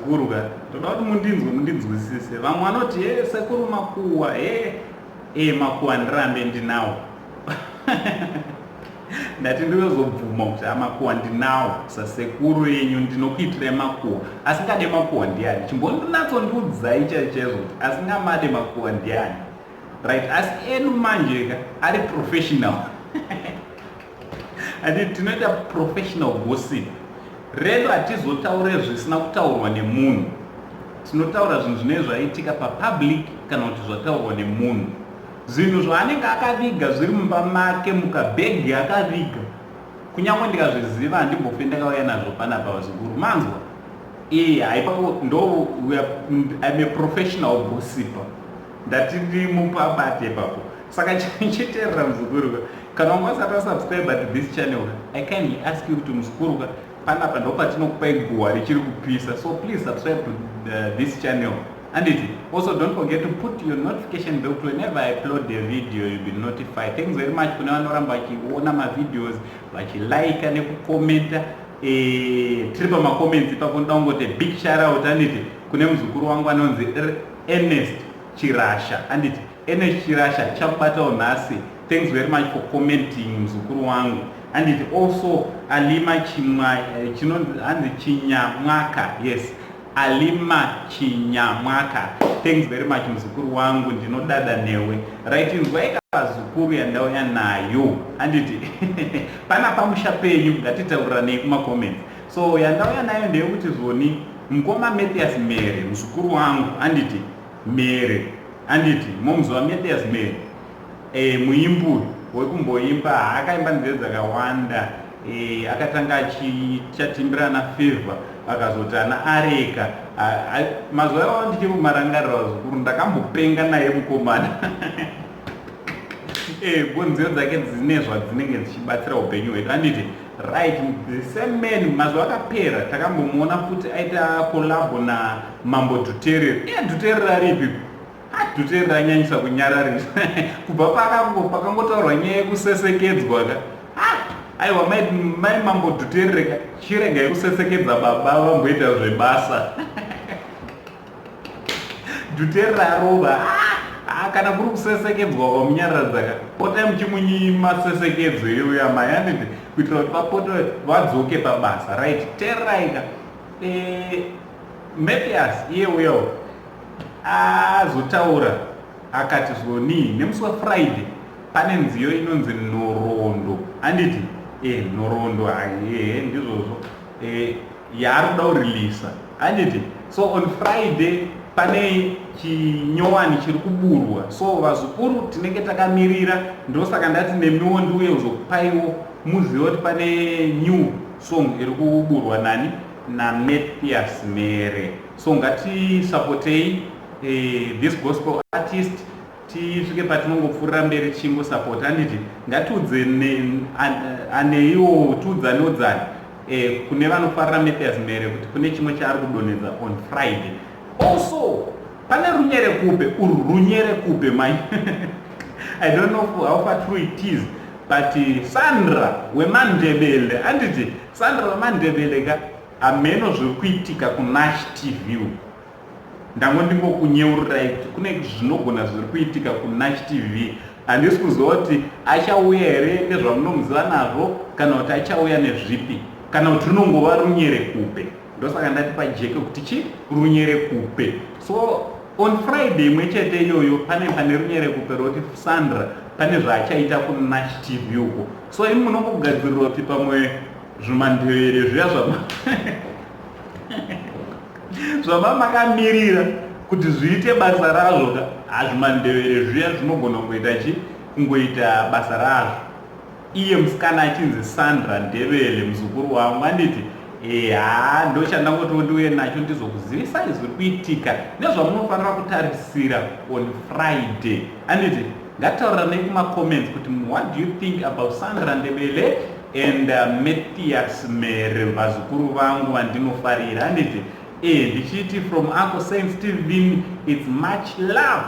Vazukuru ka, ndoda kuti mundinzwe, mundinzwisise. Vamwe vanoti, "He, sekuru, makuhwa." He, e makuhwa ndirambe ndinawo. Ndati ndinozobvuma kuti amakuhwa ndinawo. Sasekuru yenyu ndinokuitirai makuhwa. Asingade makuhwa ndiani? Chimbondinatsondiudzai chaizvo kuti asingamade makuhwa ndiani? Right, asi edu manje ka ari professional. Ati tinoita professional gossip redu. Hatizotaure zvisina kutaurwa nemunhu. Tinotaura zvinhu zvinenge zvaitika papublic kana kuti zvataurwa nemunhu, zvinhu zvaanenge akaviga zviri mumba make mukabhegi akaviga. Kunyange ndikazviziva, handimbofe ndakauya nazvo panapa. Vazukuru, manzwa? E, haipapo ndo I'm a professional gossiper. Ndati ndimupabate ipapo. Saka chiteerera, muzukuru. Kana wanga usati wasubscribe to this channel, I kindly ask you kuti, muzukuru, panapa ndo patinokupai guhwa richiri kupisa. So please subscribe to this channel, anditi? Also, don't forget to put your notification bell to whenever I upload the video, you'll be notified. Thanks very much kune vanoramba vachiona mavideos, vachilika nekukomenta. Tiri pamacomments ipapo, ndoda kungoti big shout out, anditi, kune muzukuru wangu anonzi Ernest Chirasha, anditi? Ernest Chirasha, chakubatawo nhasi. Thanks very much for commenting, muzukuru wangu, anditi? Also Alima Chimwa, chinonzi hanzi Chinyamwaka. Yes, Alima Chinyamwaka, thanks very much, muzukuru wangu, ndinodada newe. Right, inzwai kavazukuru yandauya nayo, handiti? Pana pamusha penyu, ngatitauranei kumacomments. So yandauya nayo ndeyekuti zvoni mukoma Mathias Mere, muzukuru wangu, handiti? Mere, handiti momuzuva Mathias Mere? Muimburi wekumboimba, akaimba nziyo dzakawanda. Akatanga achichatimbira naFavor, akazoti ana areka. Mazuva iwawo ndichiri kumarangarira, vazukuru, ndakambopenga naye mukomana. Bo nziyo dzake dzine zvadzinenge dzichibatsira upenyu hwedu, handiti? Right, the same man, mazuva akapera takambomuona futi aita collabo naMambo Dhuterere. Iye Dhuterere aripi? Dhuterere anyanyisa kunyararisa kubva pakangotaurwa nyaya yekusesekedzwa ka. Aiwa, mai Mambo Dhuterere ka, chiregai kusesekedza baba, vamboita zvebasa. Dhuterere arova. Kana kuri kusesekedzwa kwamunyaradza ka, potai muchimunyima sesekedzo iyoyo amai, handiti? Kuitira kuti vapote vadzoke pabasa. Right, teererai ka. Mathias iye uyawo azotaura akati zvoni nemusi waFriday pane nziyo inonzi Nhoroondo, handiti? Nhoroondo, ehe, ndizvozvo, yaari kuda kureleasa, handiti? So on Friday pane chinyowani chiri kuburwa. So vazukuru, tinenge takamirira. Ndosaka ndati nemiwo ndiuye kuzokupaiwo muzive kuti pane new song iri kuburwa nani? NaMathias Mere. So ngatisapotei this gospel artist, tisvike patinongopfuurira mberi tichingosapota, handiti? Ngatiudze aneiwo, tiudzane udzane kune vanofarira Mathias Mere kuti kune chimwe chaari kudonhedza on Friday. Also pane runyere kupe urwu, runyere kupe mai. I don't know how far true it is, but Sandra wemandebele, handiti? Sandra wemandebele ka, hameno zviri kuitika kuNash TV uku. Ndango ndingokunyeurirai kuti kune zvinogona zviri kuitika kuNash TV. Handisi kuziva kuti achauya here nezvamunomuziva nazvo, kana kuti achauya nezvipi, kana kuti rinongova runyere kupe. Ndosaka ndati pajeke kuti chi runyere kupe. So on Friday imwe chete iyoyo pane runyere kupe roti Sandra pane zvaachaita kuNash TV uko. So imi munongogadzirira kuti pamwe zvimandevere zviya zvama makamirira kuti zviite basa razvo ka, hazvimandevere zviya zvinogona kungoita chi kungoita basa razvo. Iye musikana achinzi Sandra Ndebele, muzukuru wangu, handiti? Eha, ndochandangotiwo ndiuye nacho, ndizokuzivisai zviri kuitika nezvamunofanira kutarisira on Friday, handiti? Ngatauranei kumacomments kuti what do you think about Sandra Ndebele and Mathias Mere, vazukuru vangu vandinofarira, handiti? Ndichiti from Uncle Saint Steven, it's much love.